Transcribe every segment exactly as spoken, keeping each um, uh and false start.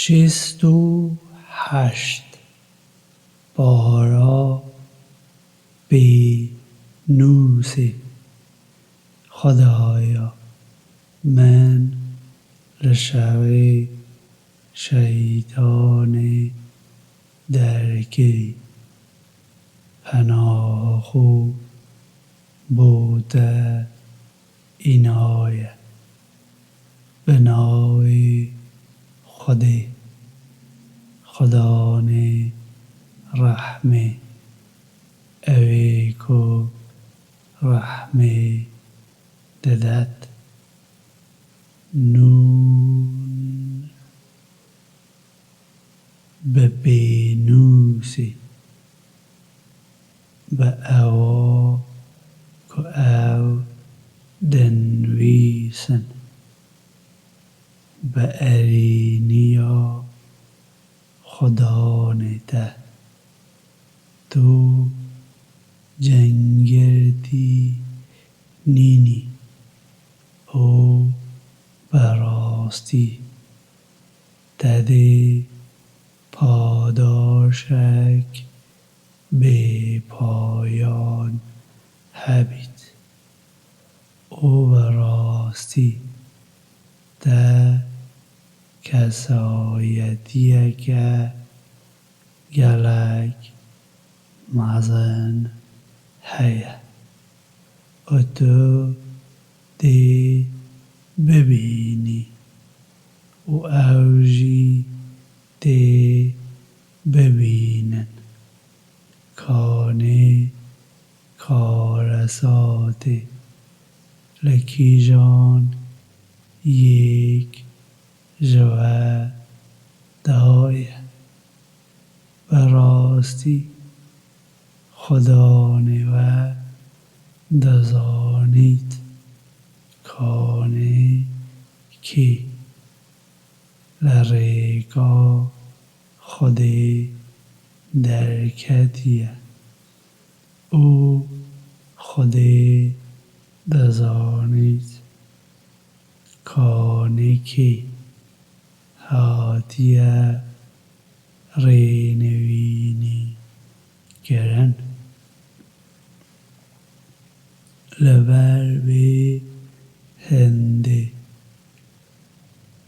Şêst û heşt. Para pênûsê. Xwedaya min li şerê şeytanê derkirî. Penaha xwe bo te înaye. Bi navê Xwedê, Xudanê rehmê, ew ê ku rehmê didet. Nûn. Bi pênûsê. Bi ewa ku ew dinivîsin. Bi erêniya Xudanê te. Tu cengirtî nînî û bi rastî te dê padaşek bêpayan hebît û bi rastî te kesayetiyeke gelek mezin heye û tu dê bibînî û ew jî dê bibînin. Kanê karesatê li kîjan yek ji we daye? Bi rastî Xudanê we dizanît kanê kê li rêka Xwedê derketiye û Xwedê dizanît kanê kê hatiye rênivînî kirin. Li ber vê hindê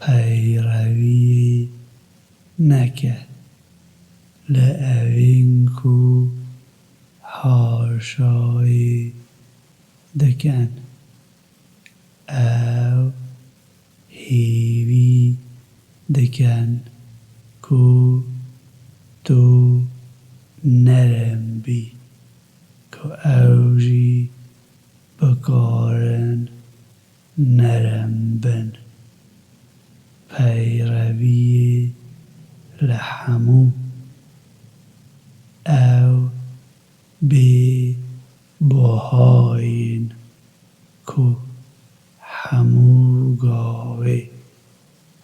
peyreviyê neke li evên ku haşayê dikin. Ew hêvî dikin ku tu nerm bî, ku ew jî bikarin nerm bin. Peyreviyê li hemû. Ew bê buhayên ku hemû gavê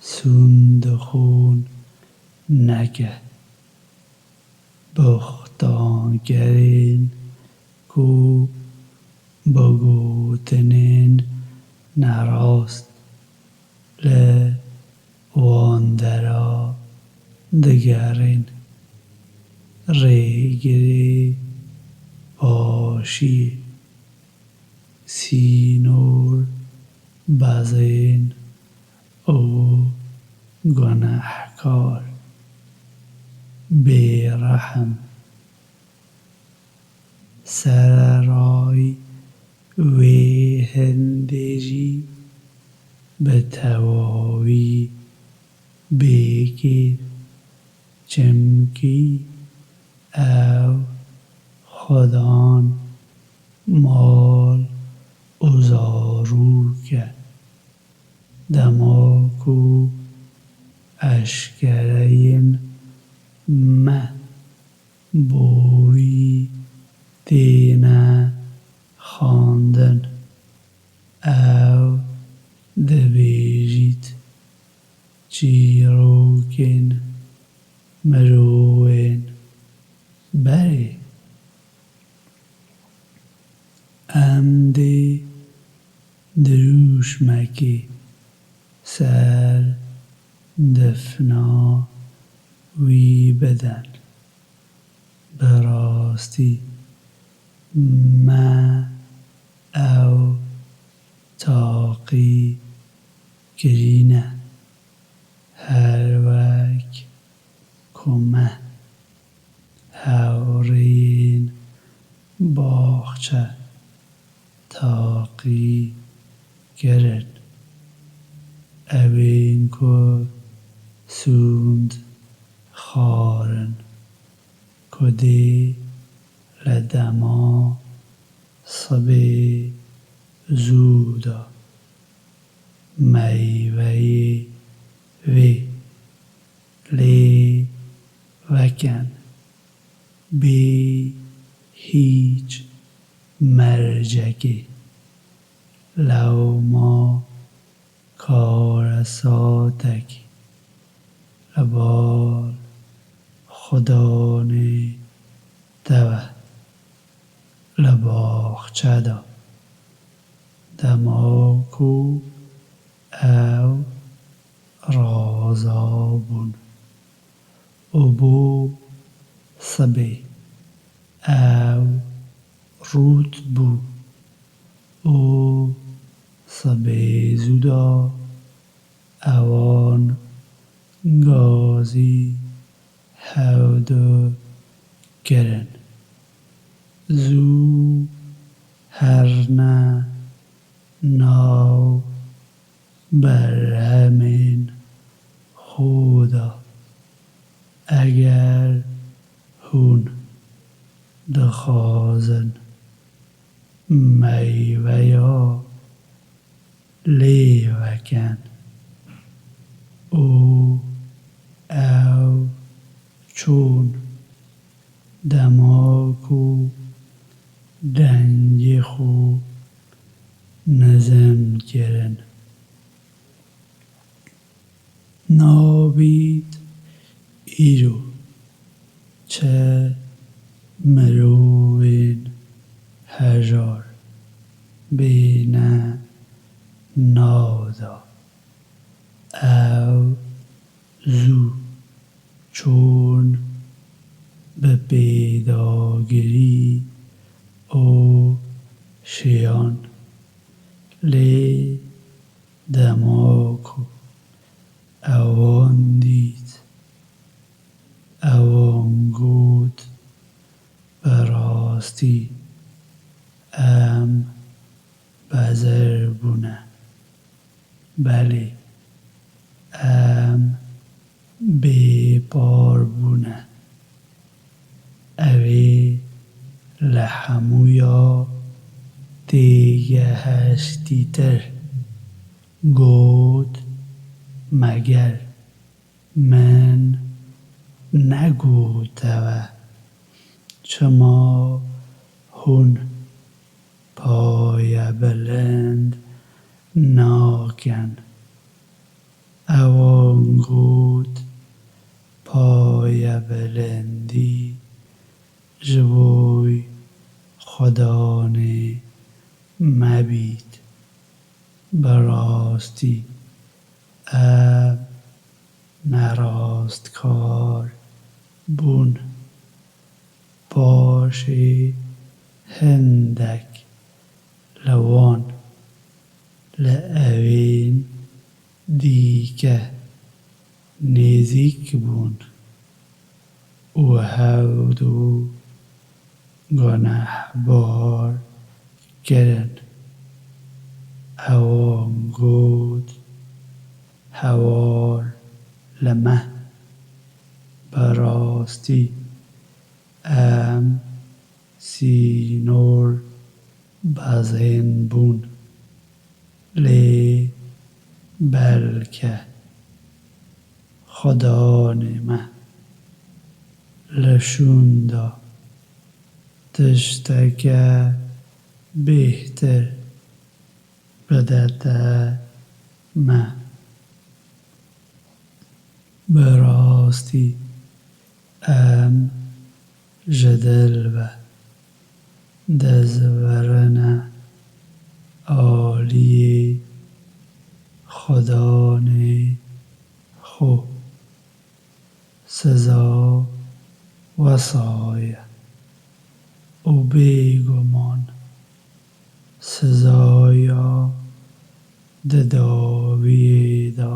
sûn dixwin neke. Boxtankerên ku bi gotinên nerast li wan dera digerin, rêgirê başiyê, sînor bezên û gunehkar, bêrehm. Sererayî wê hindê jî bi tewawî bêkêr, çimkî ew xudan, mal û zarok e. Dema ku eşkereyên me bo wî têne xwendin, ew dibêjît, çîrokên mirovên berê. Em dê dirûşmekê ser Defna wî bidin. Bi rastî me ew taqî kirîne. Her wek ku me hewrên baxçe taqî kirin, ewên ku sûnd xwarin, ku dê li dema sibê zû de meyveyê wê lê vekin bê hîç mercekê. Lewma karesatekî li bal xudanê te ve li baxçe de, dema ku ew raza bûn û bû sibê ew rût bû û sibê zû de ewan gazî hewdu kirin. Zû herne nav berhemên xwe de. Eger hûn dixwazin meyveya lê vekin û ew çûn dema ku dengê xwe nizm kirin. Nabît îro çi mirovên hejar bêne nav de. Ew zû çûn bi pêdagirî û şiyan. Lê dema ku ewan dît, ewan got, bi rastî em bezer bûne. Belê, em bêpar bûne. Ew ê li hemûya têgeheştîtir got, meger min negotiye çima hûn payebilind nakin. Ewan got, payebilindî ji bo xudanê me bît. Bi rastî em nerastkar bûn. Paşê hindek li wan, li ewên dîke nêzîk bûn û hewdu gunehbar kirin. Ewan got, hewar li me, bi rastî em sînor bezên bûn, lê belke xudanê me li şûn de tişteke bêhtir bidete me. Bi rastî em ji dil ve dizvirine aliyê xudanê xwe. Siza wesa ye û bêguman sizaya di dawiyê de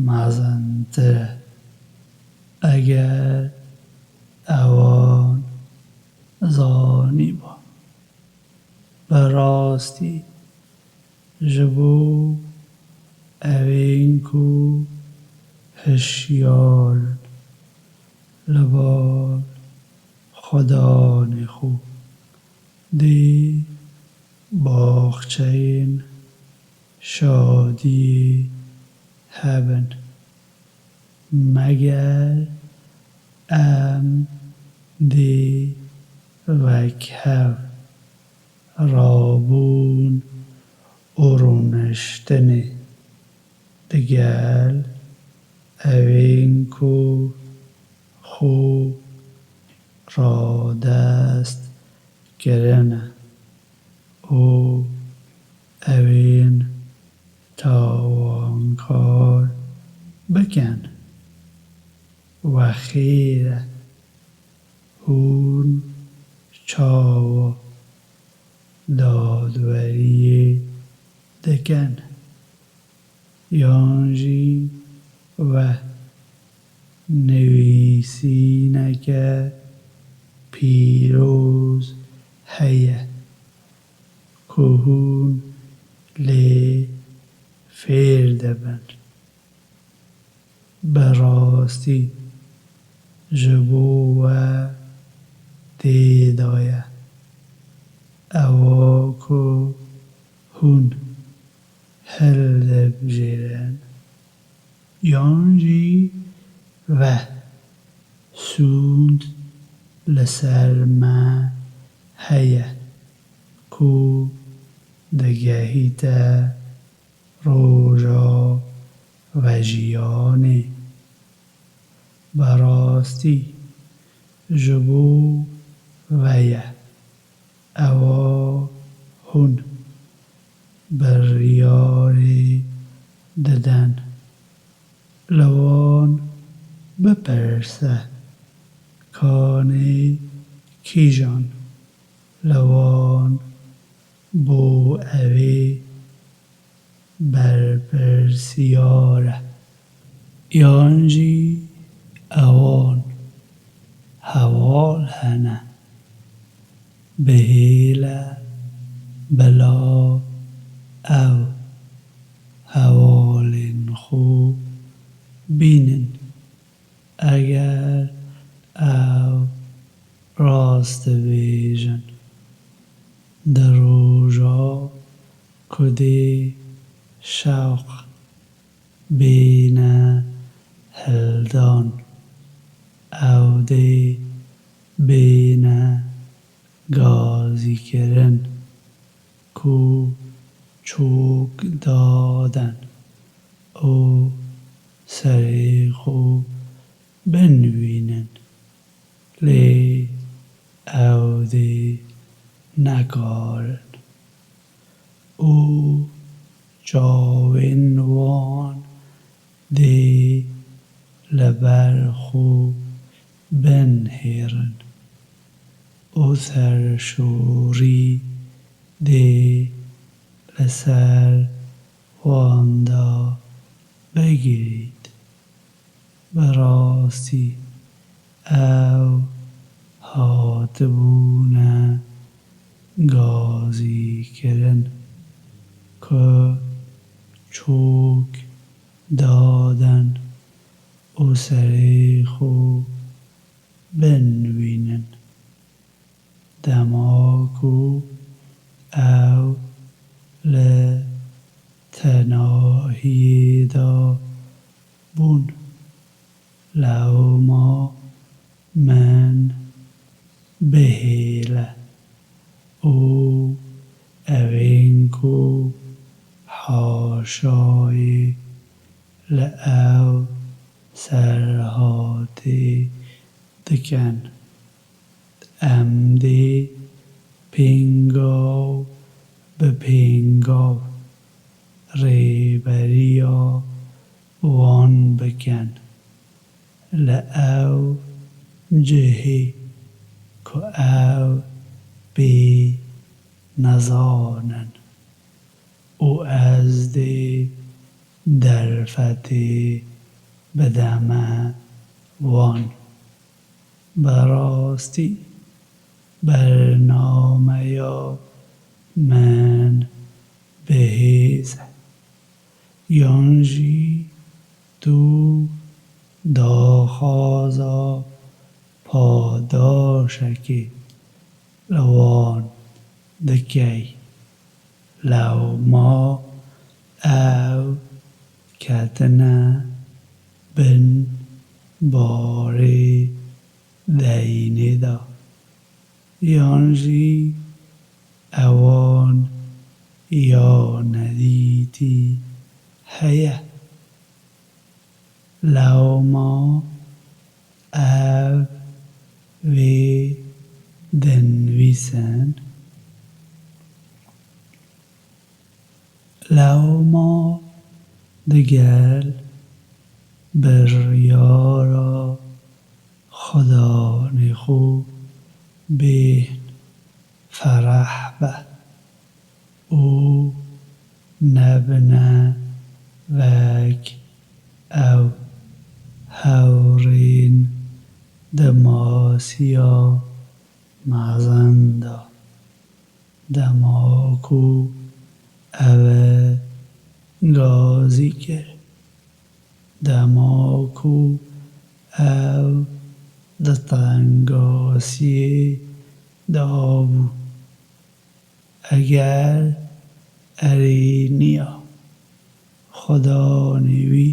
mezintir e, eger ewan zanîba. Bi rastî ji bo evên ku hişyar in, li bar xwedanê xwe dê baxçeyên şadiyê hebin. Meger em dê wek hev rabûn û rûniştinê digel evên ku xwe radest kirine û evên tawankar bikin. Wexêr e, hûn çawa dadweriyê dikin? Yan jî we nivîsîneke pîroz heye ku hûn lê fêr dibin. Bi rastî ji bo we tê de ye. Ewa ku hûn hildibijêrin yan jî ve sûnd li ser me heye ku digehîte roja vejiyanê. Bi rastî ji bo ve ye. Ewa hûn biryarê didin. Li wan bipirse, kanê kîjan li wan bo evê berpirsiyar e? Yan jî ewan heval hene, bihêle bila ew hevalên xwe bînin. Eger ew rast dibêjin, di roja ku dê şewq bêne hildan, ew dê bêne gazîkirin ku çok daden û serê xwe binivînin, lê ew dê nekarin û çavên wan dê li ber xwe binihêrin û serşorî dê li ser wan de bigirît. Bi rastî ew hatibûne gazîkirin ku çok daden û serê xwe binivînin. Dema ku ew li tenahiyê de bûn, lewma min bihêle û evên ku haşayê li ew serhatê dikin, em dê pêngav bi pêngav rêberiya wan bikin li ew cihê ku ew pê nizanin û ez dê derfetê bideme wan. Bi rastî bernameya min bihêz e. Yan jî tu daxwaza padaşekê li wan dikey. Lewma ew ketine bin barê deynê de, yan jî ewan ya nedîtî heye. Lewma ev vê dinivîsin. Lewma digel biryara Xudanê xwe bêhn fereh be û nebine wek ew hewrên di masiya mezin de. Dema ku ew e gazî kir, dema ku ew di tengasiyê de bû, eger erêniya Xudanê wî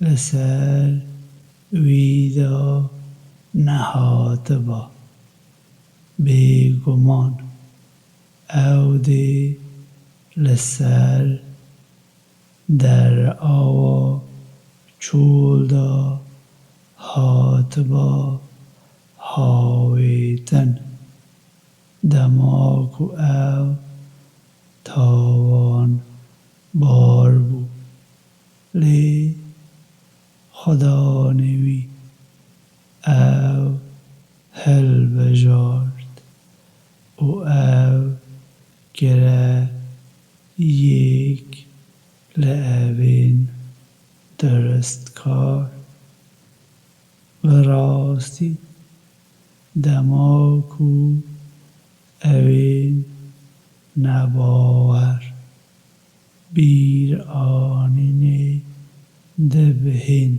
li ser wî de nehatiba, bêguman ew dê li ser derawa çol de hatiba hawêtin, dema ku ew tawanbar bû. Lê Xudanê wî ew hilbijart û ew kire yek li evên durustkar. Bi rastî, dema ku evên nebawer bîranînê dibihên,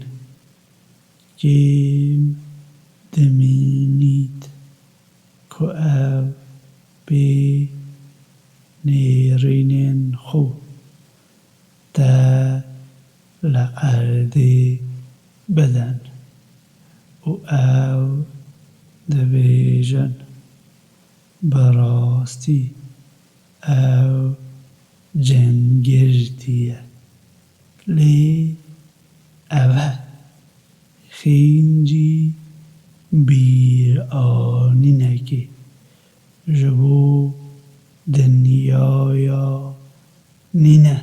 kêm dimînît ku ew pê nêrînên xwe te li erdê bidin û ew dibêjin, bi rastî ew cengirtî ye. Lê ev e, xêncî bîranînekê ji bo dinyaya nîne.